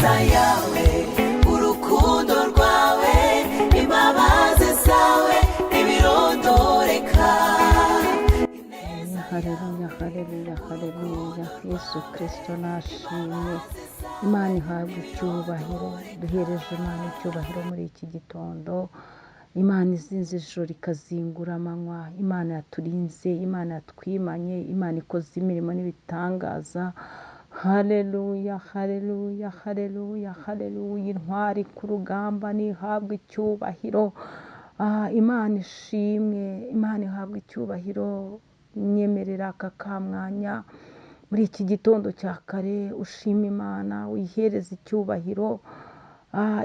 Ineza yawe, urukundo rwawe, imbabazi zawe ntibirondoreka. Haleluya, haleluya, haleluya! Yesu Kirisito nashimwe, Imana ihabwa icyubahiro. Duhereje Imana icyubahiro muri iki gitondo. Imana izinze ijoro ikazingura amanywa, Imana yaturinze, Imana yatwimanye, Imana ikoze imirimo n'ibitangaza. Haleluya, haleluya, haleluya, haleluya! Intwari ku rugamba ntihabwa icyubahiro. Imana ishimwe, Imana ihabwa icyubahiro. Nyemerera aka kamwanya muri iki gitondo cya kare ushima Imana, wihereza icyubahiro.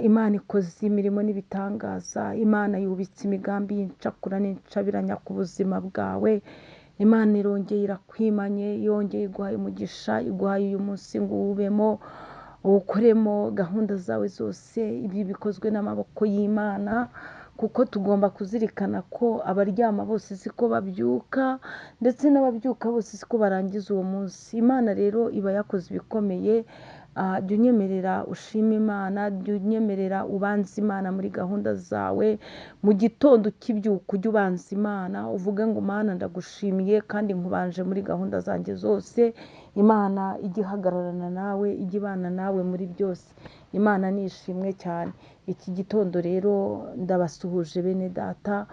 Imana ikoze imirimo n'ibitangaza. Imana yubitse imigambi y'incakura n'incabiranya ku buzima bwawe. Imana irongeye irakwimanye, yongeye iguhaye umugisha, iguhaye uyu munsi ngo uwubemo, uwukoremo gahunda zawe zose. Ibi bikozwe n'amaboko y'Imana, kuko tugomba kuzirikana ko abaryama bose siko babyuka, ndetse n'ababyuka bose siko barangiza uwo munsi. Imana rero iba yakoze ibikomeye. Jya unyemerera ushime Imana, jya unyemerera ubanze Imana muri gahunda zawe. Mu gitondo ukibyuka ujye ubanza Imana, uvuge ngo: "Mana, ndagushimiye kandi nkubanje muri gahunda zanjye zose." Imana ijye ihagararana nawe, ijye ibana nawe muri byose. Imana ni ishimwe cyane. Iki gitondo rero ndabasuhuje, bene data,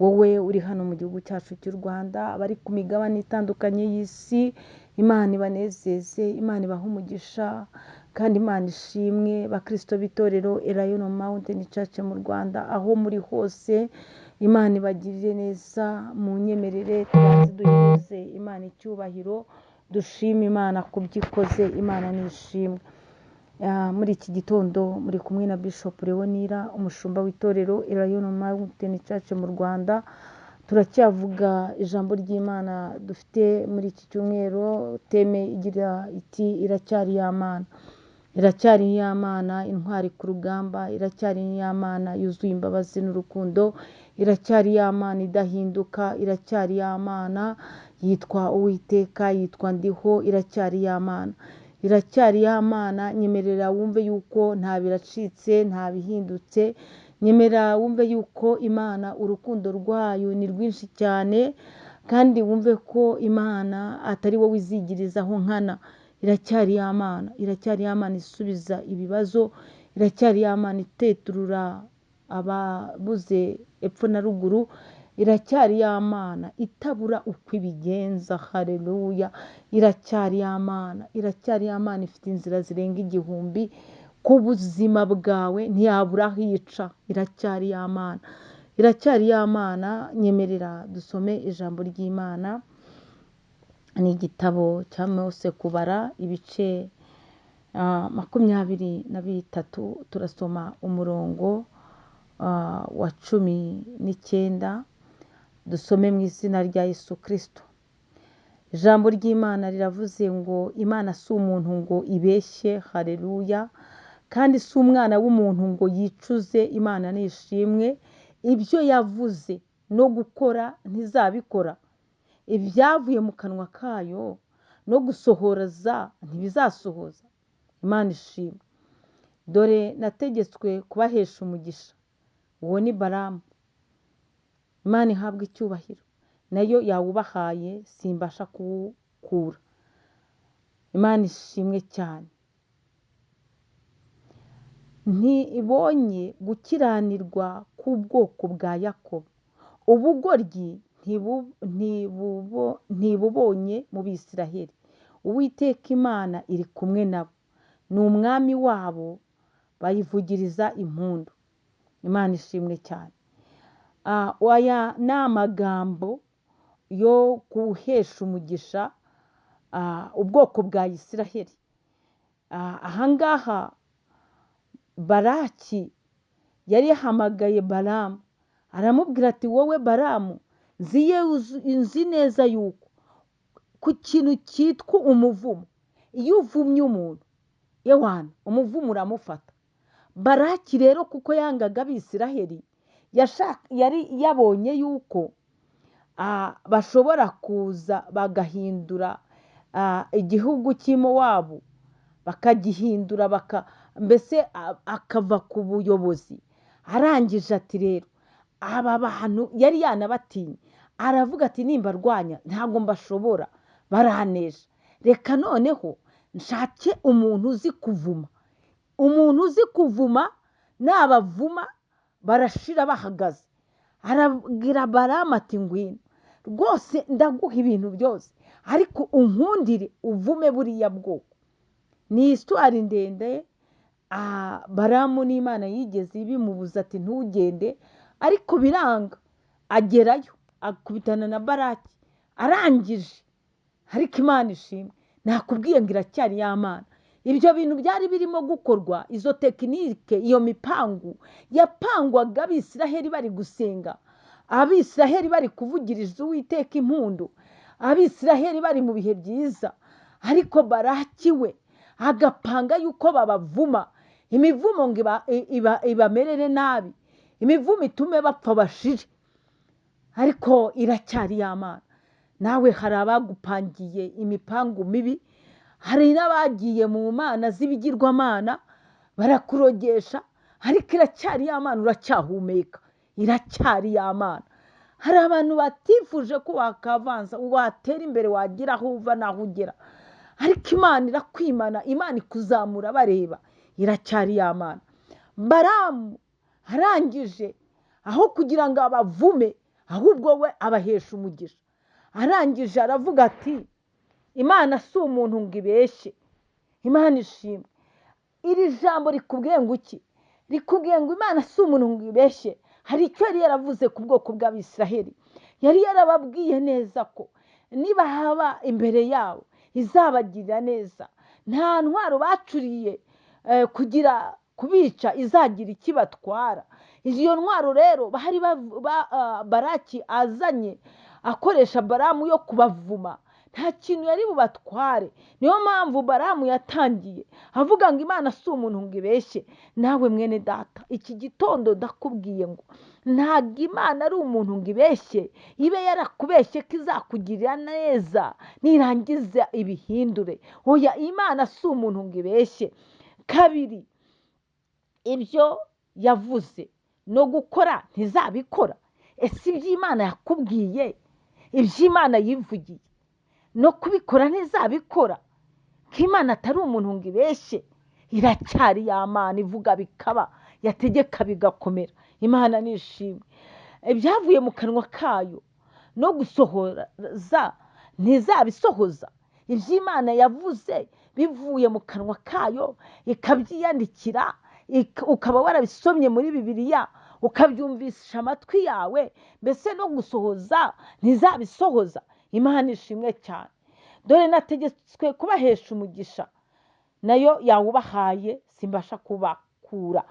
wowe uri hano mu gihugu cyacu cy'u Rwanda, abari ku migabane itandukanye y'isi. Imana ibanezeze, Imana ibahe umugisha kandi Imana ishimwe. Bakristo b'itorero Elayono Mountain Church mu Rwanda, aho muri hose, Imana ibagirire neza. Mu nyemerere tubanze duhereze Imana icyubahiro, dushime Imana ku byo ikoze. Imana ni ishimwe. Muri iki gitondo muri kumwe na Bishop Leonira, umushumba w'itorero Elayono Mountain Church mu Rwanda. Turacyavuga ijambo ry'Imana dufite muri iki cyumweru, theme igira iti: "Iracyari ya Mana, iracyari ya Mana, intwari ku rugamba, iracyari ya Mana yuzuye imbabazi n'urukundo, iracyari ya Mana idahinduka, iracyari ya Mana yitwa Uwiteka, yitwa Ndiho, iracyari ya Mana, iracyari ya Mana." Nyemerera wumve yuko nta biracitse, nta bihindutse. Nyemerera wumve yuko Imana urukundo rwayo ni rwinshi cyane, kandi wumve ko Imana atari wowe izigirizaho nkana. Iracyari ya Mana, iracyari ya Mana isubiza ibibazo, iracyari ya Mana iteturura ababuze epfo na ruguru, iracyari ya Mana itabura uko ibigenza. Haleluya! Iracyari ya Mana, iracyari ya Mana ifite inzira zirenga 1000 ku buzima bwawe, ntiyabura aho ica. Iracyari ya Mana, iracyari ya Mana. Nyemerera dusome ijambo ry'Imana. Ni igitabo cya Mose Kubara, ibice 23, turasoma umurongo wa 19. Dusome mu izina rya Yesu Kirisito. Ijambo ry'Imana riravuze ngo: "Imana si umuntu ngo ibeshye, haleluya, kandi si umwana w'umuntu ngo yicuze. Imana ni ishimwe. Ibyo yavuze no gukora ntizabikora? Ibyavuye mu kanwa kayo no gusohoza ntibizasohoza?" Imana ishimwe. "Dore nategetswe kubahesha umugisha." Uwo ni Baramu. Imana ihabwa icyubahiro, nayo yawubahaye, simbasha kuwukura. Imana ishimwe cyane. "Ntibonye gukiranirwa k'ubwoko bwa Yakobo, ubugoryi ntibubonye mu Bisiraheli. Uwiteka Imana iri kumwe nabo, ni umwami wabo, bayivugiriza impundu." Imana ishimwe cyane. Aya ni amagambo yo guhesha umugisha ubwoko bwa Isiraheli. Ahangaha Baraki yari yahamagaye Baramu, aramubwira ati: "Wowe Baramu, nzi neza yuko ku kintu cyitwa umuvumo, iyo uvumye umuntu, yewana umuvumo uramufata." Baraki rero, kuko yangaga Abisiraheli, yari yabonye yuko bashobora kuza bagahindura igihugu cy'i Mowabu. bakagihindura, mbese akava ku buyobozi. Arangije ati rero aba bantu yari yanabatinye, aravuga ati nimbarwanya ntabwo mbashobora, baranesha, reka noneho nshake umuntu uzi kuvuma, umuntu uzi kuvuma nabavuma barashira bahagaze. Arabwira Balamu ati ngwino rwose ndaguha ibintu byose, ariko unkundire uvume buriya bwoko. Ni isitwari ndende. Balamu n'Imana yigeze ibimubuza ati ntugende, ariko biranga, agerayo akubitana na Baraki arangije. Ariko Imana ishimwe, nakubwiye ngo iracyari ya Mana. Ibyo bintu byari birimo gukorwa, izo tekinike, iyo mipangu yapangwaga Abisiraheli bari gusenga, Abisiraheli bari kuvugiriza Uwiteka impundu, Abisiraheli bari mu bihe byiza, ariko Baraki we agapanga yuko babavuma, imivumo ngo ibamerere nabi, imivumo itume bapfa bashire. Ariko iracyari ya Mana. Nawe hari abagupangiye imipangu mibi, hari n'abagiye mu mana z'ibigirwamana barakurogesha, ariko iracyari ya Mana, uracyahumeka, iracyari ya Mana. Hari abantu batifuje ko wakavanza, watera imbere, wagira aho uva n'aho ugera, ariko Imana irakwimana, Imana ikuzamura bareba, iracyari ya Mana. Balamu arangije aho kugira ngo abavume, ahubwo we abahesha umugisha. Arangije aravuga ati Imana si umuntu ngo ibeshye. Imana ishimwe. Iri jambo rikubwiye ngo iki? Rikubwiye ngo Imana si umuntu ngo ibeshye. Hari icyo yari yaravuze ku bwoko bw'Abisiraheli. Yari yarababwiye neza ko niba haba imbere yabo izabagirira neza, nta ntwaro bacuriye kugira kubica izagira ikibatwara. Iyo ntwaro rero bahari Baraki azanye akoresha Balamu yo kubavuma, nta kintu yari bubatware. Niyo mpamvu Balamu yatangiye avuga ngo Imana si umuntu ngo ibeshye. Nawe mwene data, iki gitondo ndakubwiye ngo ntabwo Imana ari umuntu ngo ibeshye, ibe yarakubeshye ko izakugirira neza nirangiza ibihindure. Oya, Imana si umuntu ngo ibeshye. Kabiri, ibyo yavuze no gukora ntizabikora. Ese ibyo Imana yakubwiye, ibyo Imana yivugiye no kubikora ntizabikora? Ko Imana atari umuntu ngo ibeshye, iracyari ya Mana ivuga bikaba, yategeka bigakomera. Imana nishimwe. Ibyavuye mu kanwa kayo no gusohoza ntizabisohoza. Ibyo Imana yavuze bivuye mu kanwa kayo ikabyiyandikira, ukaba warabisomye muri Bibiliya, ukabyumvisha amatwi yawe, mbese no gusohoza ntizabisohoza. Imana ishimwe cyane. Dore nategetswe kubahesha umugisha, nayo yawubahaye, simbasha kubakura.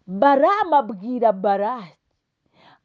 Balamu abwira Baraki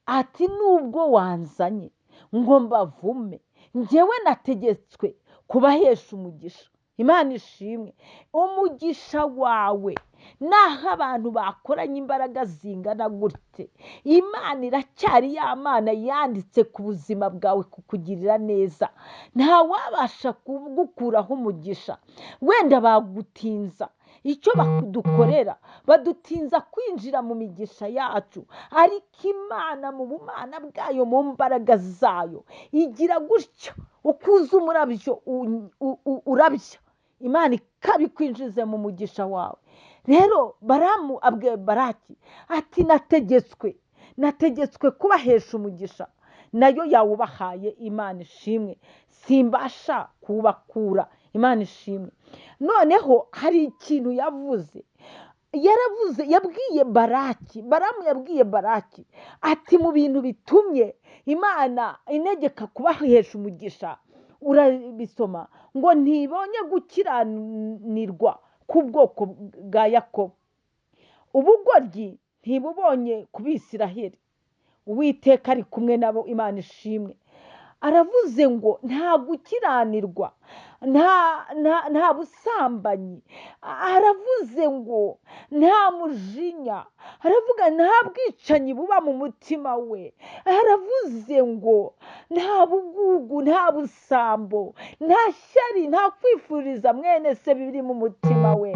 ati nubwo wanzanye ngo mbavume, njyewe nategetswe kubahesha umugisha. Imana ishimwe. Umugisha wawe naho abantu bakoranye imbaraga zingana gute, Imana iracyari ya Mana yanditse ku buzima bwawe kukugirira neza. Nta wabasha kugukuraho umugisha. Wenda bagutinza, icyo badukorera badutinza kwinjira mu migisha yacu, ariko Imana mu bumana bwayo, mu mbaraga zayo, igira gutya ukuza umurabyo urabya, Imana ikabikwinjiza mu mugisha wawe. Rero Balamu abwiye Baraki ati nategetswe kubahesha umugisha, nayo yawubahaye. Imana ishimwe, simbasha kubakura. Imana ishimwe. Noneho hari ikintu yavuze, yaravuze, yabwiye Baraki, Balamu yabwiye Baraki ati mu bintu bitumye Imana inegeka kubahesha umugisha, urabisoma ngo ntibonye gukiranirwa k'ubwoko bwa Yakobo, ubugoryi ntibubonye ku Bisiraheli, Uwiteka ari kumwe nabo. Imana ishimwe. Aravuze ngo nta gukiranirwa, nta busambanyi. Aravuze ngo Nta mujinya, aravuga nta bwicanyi buba mu mutima we. Aravuze ngo nta bugugu, nta busambo, nta shyari, nta kwifuriza mwene se biri mu mutima we.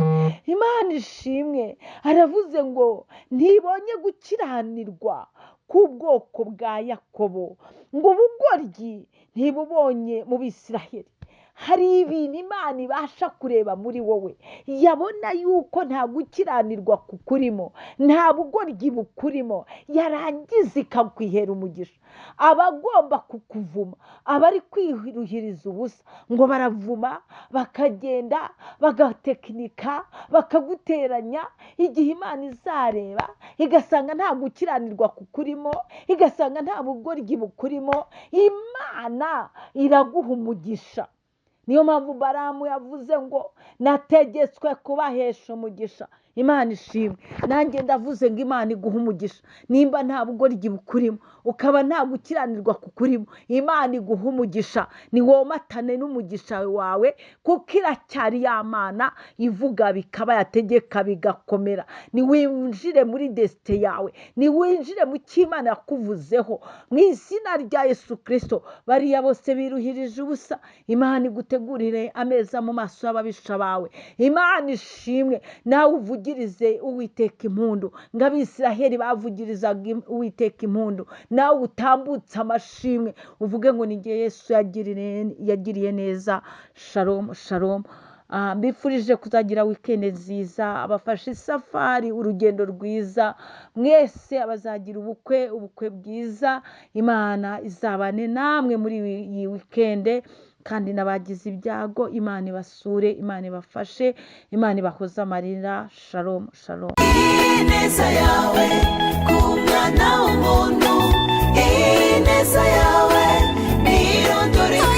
Imana ishimwe. Aravuze ngo ntibonye gukiranirwa k'ubwoko bwa Yakobo, ngo ubugoryi ntibubonye mu Bisiraheli. Hari ibintu Imana ibasha kureba muri wowe, yabona yuko nta gukiranirwa kukurimo, nta bugoryi bukurimo, yarangiza ikakwihera umugisha. Abagomba kukuvuma, abari kwiruhiriza ubusa ngo baravuma, bakagenda bagatekinika, bakaguteranya, igihe Imana izareba igasanga nta gukiranirwa kukurimo, igasanga nta bugoryi bukurimo, Imana iraguha umugisha. Niyo mpamvu Baramu yavuze ngo nategetswe kubahesha umugisha. Imana ishimwe. Nanjye ndavuze ngo Imana iguhe umugisha. Nimba nta bugoryi bukurimo, ukaba nta gukiranirwa kukurimo, Imana iguhe umugisha. Niwomatane n'umugisha wawe, kuko iracyari ya Mana ivuga bikaba, yategeka bigakomera. Niwinjire muri desite yawe, niwinjire mu cyo Imana yakuvuzeho, mu izina rya Yesu Kristo. Bariya bose biruhirije ubusa, Imana igutegurire ameza mu maso y'ababisha bawe. Imana ishimwe. Nawe uvugirize Uwiteka impundu, nk'Abisiraheli bavugirizaga Uwiteka impundu. Nawe utambutse amashimwe, uvuge ngo ni jye Yesu yagiriye neza. Shalom, shalom. Mbifurije kuzagira wikendi nziza, abafashe isafari, urugendo rwiza, mwese abazagira ubukwe, ubukwe bwiza. Imana izabane namwe muri iyi wikende, kandi n'abagize ibyago Imana ibasure, Imana ibafashe, Imana ibahoze amarira. Shalom, shalom. Ineza yawe ku mwana w'umuntu, ineza yawe ntirondoreka.